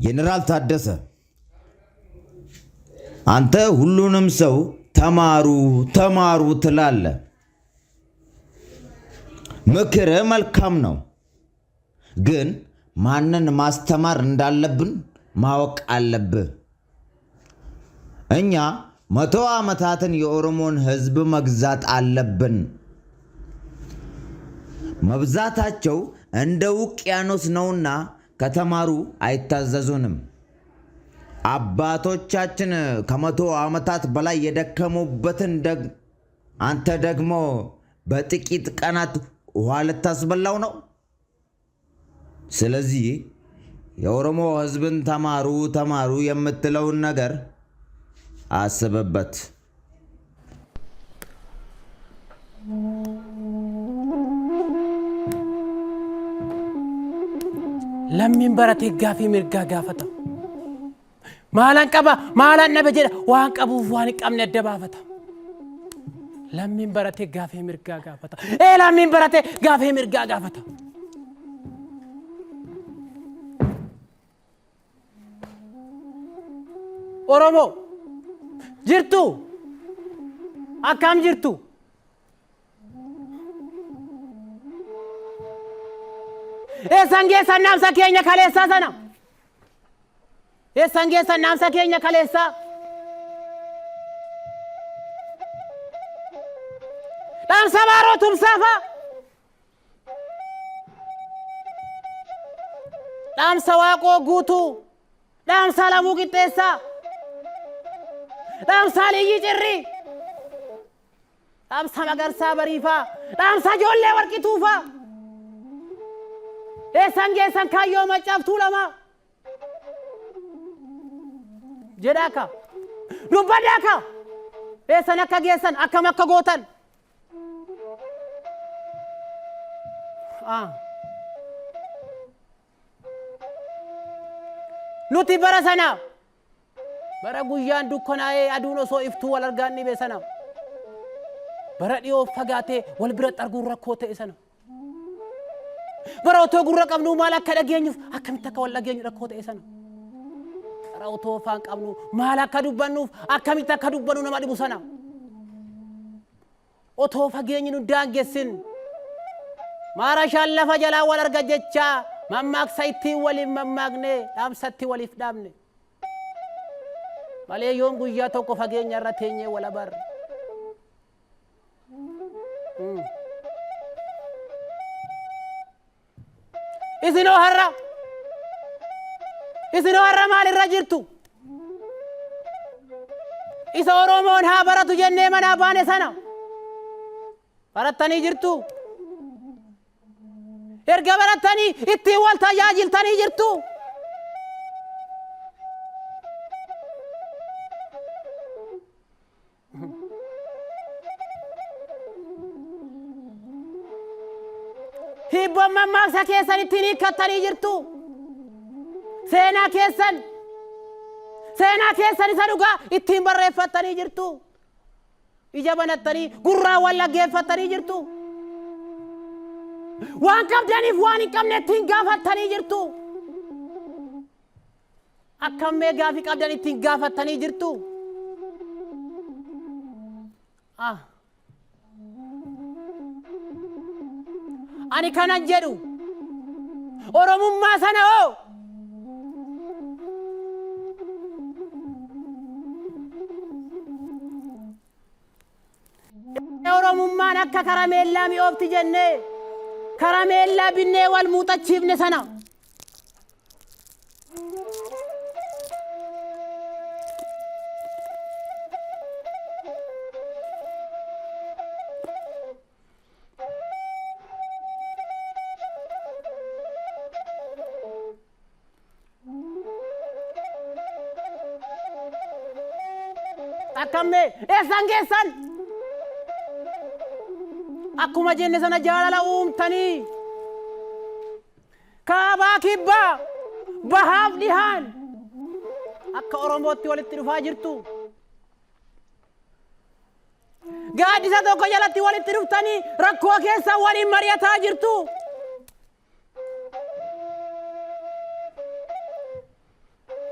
ጄኔራል ታደሰ፣ አንተ ሁሉንም ሰው ተማሩ ተማሩ ትላለህ። ምክርህ መልካም ነው፣ ግን ማንን ማስተማር እንዳለብን ማወቅ አለብህ። እኛ 100 ዓመታትን የኦሮሞን ሕዝብ መግዛት አለብን። መብዛታቸው እንደ ውቅያኖስ ነውና ከተማሩ አይታዘዙንም። አባቶቻችን ከ100 ዓመታት በላይ የደከሙበትን አንተ ደግሞ በጥቂት ቀናት ውሃ ልታስበላው ነው። ስለዚህ የኦሮሞ ሕዝብን ተማሩ ተማሩ የምትለውን ነገር አስብበት። Lammiin baratee gaafii mirgaa gaafata. Maalan qaba maalan dhabe jedha waan qabuuf waan hin qabne adda baafata. Lammiin baratee gaafii mirgaa gaafata. Ee lammiin baratee gaafii mirgaa gaafata. Oromoo jirtu, akkam jirtu? Eessan geessan dhaamsa keenya kaleessaa sana? Eessan geessan dhaamsa keenya kaleessaa? Dhaamsa Baaroo Tumsaa fa'a. Dhaamsa Waaqoo Guutuu. Dhaamsa Alamuu Qixxeessaa. Dhaamsa Aliyyii Cirrii. Dhaamsa Magarsaa Bariifaa. Dhaamsa ijoollee Warqituu fa'a. Eessan geessan kaayyoo Maccaaf Tuulamaa? Jedhaa ka. Dubbadhaa ka. Eessan akka geessan, akkam akka gootan? Nuti bara sana, bara guyyaan dukkanaa'ee aduun osoo iftuu wal argaan dhibe sana, bara dhiyoo fagaatee wal biratti arguun rakkoo ta'e sana, bara otoo gurra qabnuu maal akka dhageenyuuf akkamitti akka wal dhageenyu rakkoo ta'e sana, bara otoo afaan qabnuu maal akka dubbannuuf akkamitti akka dubbannu nama dhibu sana, otoo fageenyi nu daangessin maarashaan lafa jalaa wal arga jechaa mammaaksa ittiin waliin mammaakne, dhaamsatti waliif dhaamne malee yoom guyyaa tokko fageenya irra teenyee wal abarre. Isinoo har'a, isinoo har'a maalirra jirtu? Isa Oromoon haa baratu jennee manaa baane sana barattanii jirtu? Erga barattanii ittiin wal tajaajiltanii jirtu? Hiibboon mammaaksa keessan ittiin hiikkattanii jirtu. Seenaa keessan, seenaa keessan isa dhugaa ittiin barreeffattanii jirtu. Ija banattanii gurraa wal dhaggeeffattanii jirtu. Waan qabdaniif waan hin qabne ittiin gaafattanii jirtu. Akkam mee gaafii qabdan ittiin gaafattanii jirtu? Ah. Ani kanan jedhu Oromummaa sana hoo? Oromummaan akka karameellaa mi'oofti jennee karameellaa binnee wal muuxachiifne sana. Akkammee eessan geessan? Akkuma jenne sana jaalala uumtanii kaabaa kibbaa bahaaf dhihaan akka Oromootti walitti dhufaa jirtu. Gaaddisa tokko jalatti walitti dhuftanii rakkoo keessan waliin mari'ataa jirtu.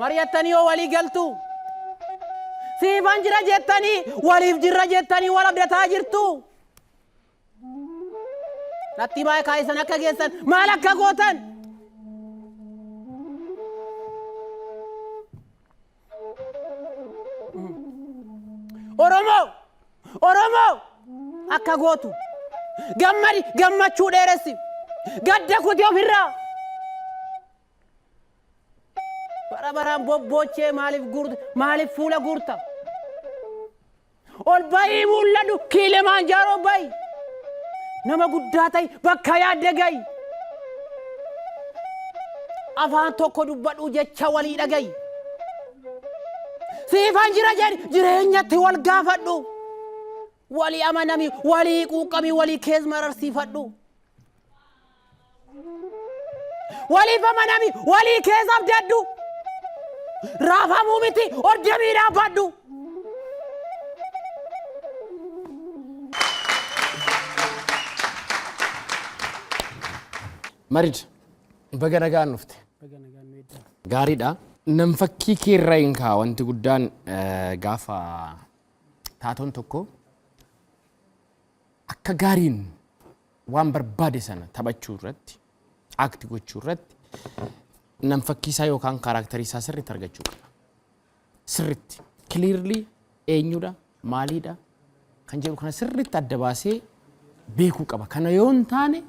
Mari'attanii yoo walii galtu? Siifan jira jettanii, waliif jirra jettanii wal abdataa jirtu? Natti baay'ee kaayisan akka geessan maal akka gootan? Oromoo! Oromoo! Akka gootu! Gammadi gammachuu dheeressi! Gadda kuti ofirraa! Bara baraan bobboochee maaliif guurta? Maaliif fuula guurta? Ol ba'ii mul'adhu Kiilimaanjaaroo ba'i! Nama guddaa ta'i bakka yaadde ga'i! Afaan tokko dubbadhu jecha walii dhaga'i! Siifan jira jedhi jireenyatti wal gaafadhu! Walii amanami, walii quuqqami, walii kees mararsiifadhu! Waliif amanami, walii kees abdadhu! Raafamuu miti, ordamii dhaabbadhu! Marid, baga nagaan dhufte. Gaariidha. Nam fakkii keerra hin kaa wanti guddaan gaafa taatoon tokko akka gaariin waan barbaade sana taphachuu irratti, act gochuu irratti nam fakkii isaa yookaan kaaraaktarii isaa sirriitti argachuu qaba. Sirriitti clearly eenyudha, maaliidha kan jedhu kana sirriitti adda baasee beekuu qaba. Kana yoo hin taane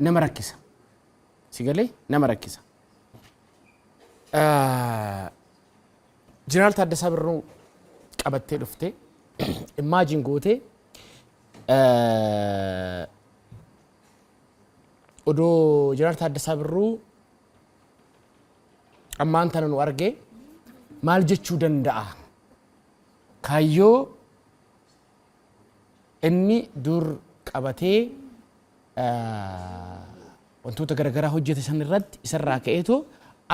nama rakkisa. Si galee nama rakkisa. Jeneraal Taaddasaa Birruu qabattee dhuftee imagine gootee, odoo Jeneraal Taaddasaa Birruu ammaan tana nu argee maal jechuu danda'a? Kaayyoo inni dur qabatee wantoota garaagaraa hojjete san irratti isarraa ka'eetoo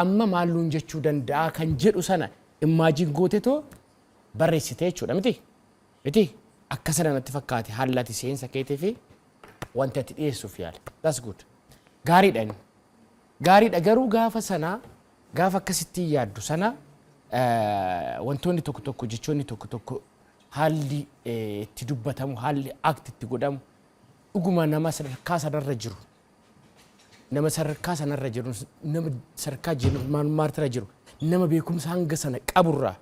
amma maal nuun jechuu danda'a kan jedhu sana imagine gootetoo barreessite jechuudha miti? Miti? Akka sana natti fakkaate haalli ati seensa keetii fi wanti ati dhiyeessuuf yaale. That's good. Gaariidha inni. Gaariidha, garuu gaafa sana, gaafa akkasitti yaaddu sana, wantoonni tokko tokko, jechoonni tokko tokko, haalli itti dubbatamu, haalli act itti godhamu dhuguma nama sadarkaa sanarra jiru, nama sadarkaa sanarra jiru, nama sadarkaa jeneraalummaarra jiru, nama beekumsa hanga sana qaburraa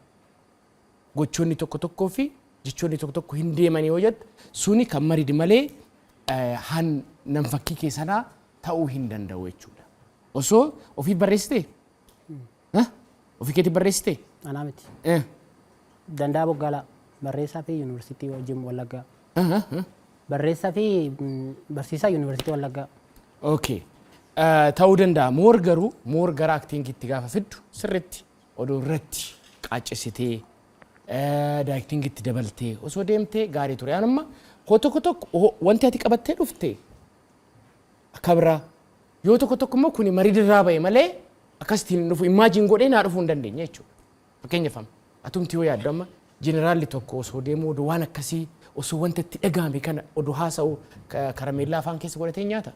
gochoonni tokko tokkoo fi jechoonni tokko tokko hin deemanii yoo jettu, suni kan Maridi malee han nam fakkii keessanaa ta'uu hin danda'u jechuudha. Osoo ofii barreessite? Ofii keetii barreessite? Anaa miti. Danda'a Boggaalaa, barreessaa fi Yuunivarsiitii wajjin Wallaggaa. Barreessaa fi barsiisaa Yuunivarsiitii Wallaggaa. Okay. Ta'uu danda'a. More garuu more gara actingiitti gaafa fiddu sirriitti odoo irratti qaaccessitee, directingitti dabaltee osoo deemtee gaarii ture. Amma koo tokko tokko wanti ati qabattee dhufte akka biraa yoo tokko tokko immoo kuni Maridirraa ba'e malee akkasitiin hin dhufu, imagine godhee naa dhufuu hin dandeenye jechuudha. Fakkeenyaaf amma atumti yoo yaaddu, amma jeneraalli tokko osoo deemuu, odoo waan akkasii, osoo wanta itti dhagahame kana odoo haasa'u karameellaa afaan keessa godhatee nyaata.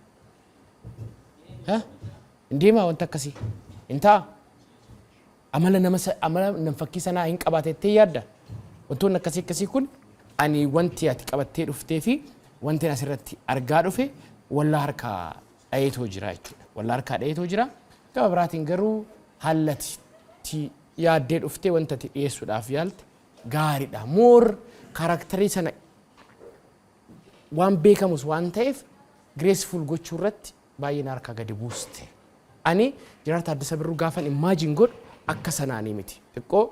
Hin deemaa, wanta akkasii hin ta'a. Amala nama amala nam fakkii sanaa hin qabaatettee yaadda. Wantoonni akkasii akkasii kun ani wanti ati qabattee dhuftee fi wanti asirratti argaa dhufe wallaa harkaa dhayeetoo jira jechuudha. Wallaa harkaa dhayeetoo jira. Gama biraatiin garuu haalli ati yaaddee dhuftee wanta ati dhiyeessuudhaaf yaalte gaariidha. More kaaraaktarii sana waan beekamus waan ta'eef graceful gochuu irratti baay'ee na harkaa gadi buuste. Ani Jeneraal Taaddasa Birruu gaafan imagine godhu akka sanaanii miti. Xiqqoo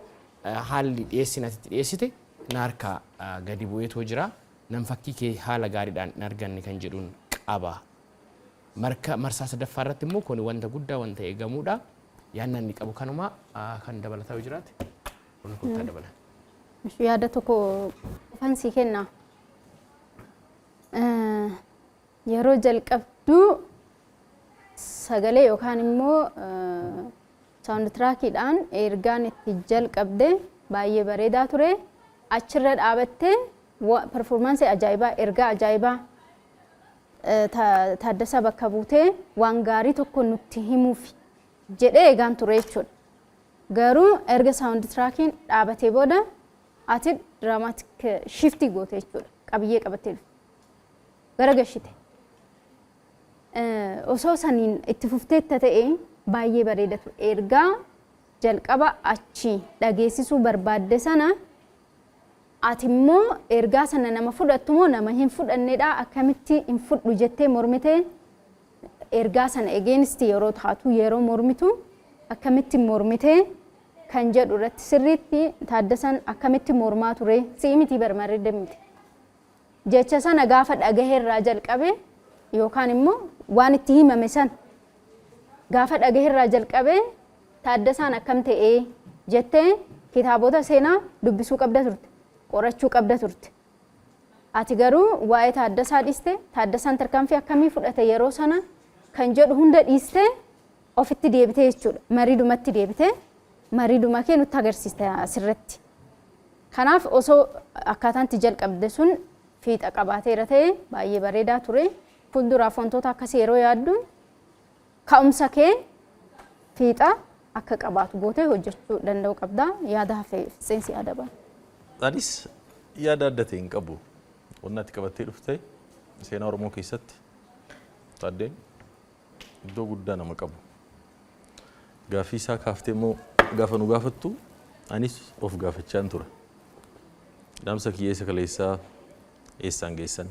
haalli dhiyeessin ati itti dhiyeessite na harkaa gadi bu'eetoo jira. Nam fakkii kee haala gaariidhaan hin arganne kan jedhuun qaba. Marka marsaa sadaffaa irratti immoo kun wanta guddaa wanta eegamuudha. Yaadni inni qabu kanuma, kan dabalataa yoo jiraate kun kottaa dabala. Yaada tokko qofan sii kenna. Yeroo jalqabduu sagalee yookaan immoo soundtrackiidhaan ergaan itti jalqabde baay'ee bareedaa ture. Achirra dhaabattee performance ajaa'ibaa, ergaa ajaa'ibaa, Taaddasaa bakka buutee waan gaarii tokko nutti himuuf jedhee eegaan ture jechuudha. Garuu erga soundtrackiin dhaabatee booda ati dramatic shiftii goote jechuudha. Qabiyyee qabattee dhufte. Gara gashite. Osoo saniin itti fufteetta ta'e baay'ee bareeda ture. Ergaa jalqaba achi dhageessisuu barbaadde sana, ati immoo ergaa sana nama fudhattu moo nama hin fudhannedha, akkamitti hin fudhu jettee mormitee, ergaa sana against yeroo taatu, yeroo mormitu akkamitti mormitee kan jedhu irratti sirriitti Taaddasan akkamitti mormaa ture si'i miti barmarri miti. Jecha sana gaafa dhagaheerraa jalqabe yookaan immoo waan itti himame sana gaafa dhagaheerraa jalqabe Taaddasaan akkam ta'ee jettee kitaabota seenaa dubbisuu qabda turte, qorachuu qabda turte. Ati garuu waa'ee Taaddasaa dhiiste, Taaddasaan tarkaanfii akkamii fudhate yeroo sana kan jedhu hunda dhiiste, ofitti deebitee jechuudha. Mariidumatti deebitee mariiduma kee nutti agarsiiste asirratti. Kanaaf osoo akkaataan itti jalqabde sun fiixa qabaateera ta'e baay'ee bareedaa ture. Fuulduraaf wantoota akkasii yeroo yaaddu ka'umsa kee fiixa akka qabaatu gootee hojjechuu danda'uu qabda. Yaada hafe fixeensi yaada ba'a. Anis yaada adda ta'e hin qabu. Wanni ati qabattee dhufte seenaa Oromoo keessatti Taaddeen iddoo guddaa nama qabu. Gaaffii isaa kaaftee immoo gaafa nu gaafattu anis of gaafachaan ture. Dhaamsa kiyyeessa kaleessaa eessaan geessan?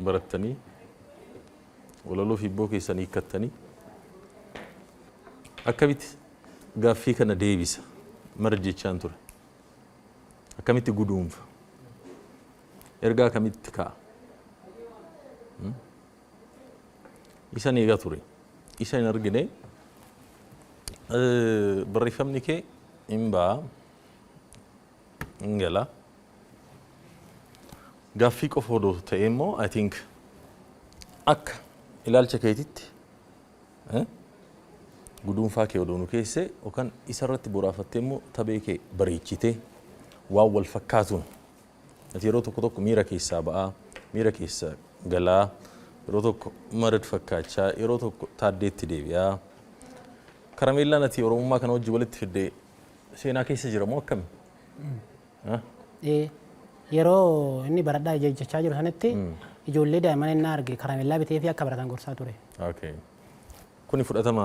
Barattanii walaloo fi hibboo keessan hiikkattanii akkamitti gaaffii kana deebisa mara jechaan ture. Akkamitti guduunfa? Ergaa akkamitti ka'a? Isan eegaa ture. Isa hin argine. Barreeffamni kee hin ba'a. Hin gala. Gaaffii qofa odoo ta'e immoo, I think, akka ilaalcha keetitti guduunfaa kee odoo nu keesse yookaan isarratti boraafattee immoo tabee kee bareechitee waan wal fakkaatuun. Ati yeroo tokko tokko miira keessaa ba'aa, miira keessa galaa, yeroo tokko marad fakkaachaa, yeroo tokko Taaddeetti deebi'aa. Karameellaan ati Oromummaa kana wajjin walitti fidde seenaa keessa jira moo akkami? Yeroo inni baradhaa jechaa jiru sanitti ijoollee daa'imman inni arge karameellaa bitee fi akka baratan gorsaa ture. Okay. Kuni fudhatama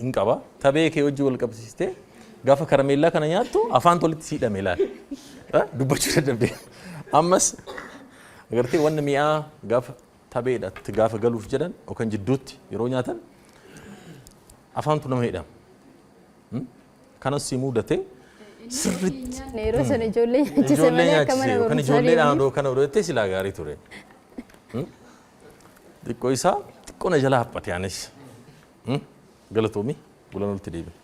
hin qaba. Tabee kee wajjin wal qabsiistee gaafa karameellaa kana nyaattu afaan tolitti siidhame ilaali. Dubbachuu dadhabde. Ammas agartee wanni mi'aa gaafa tabeedhaatti gaafa galuuf jedhan yookaan jidduutti yeroo nyaatan afaantu nama hidhama. Kanas si mudate sirriitti. Yeroo sana ijoollee nyaachise Ijoollee malee akka nyaachise mana yookaan barumsaa ijoolleedhaan deemanii. odoo kana odoo jettee silaa gaarii ture. Xiqqoo isaa xiqqoo na jala haphate anis. Galatoomi, bulan olitti deebine.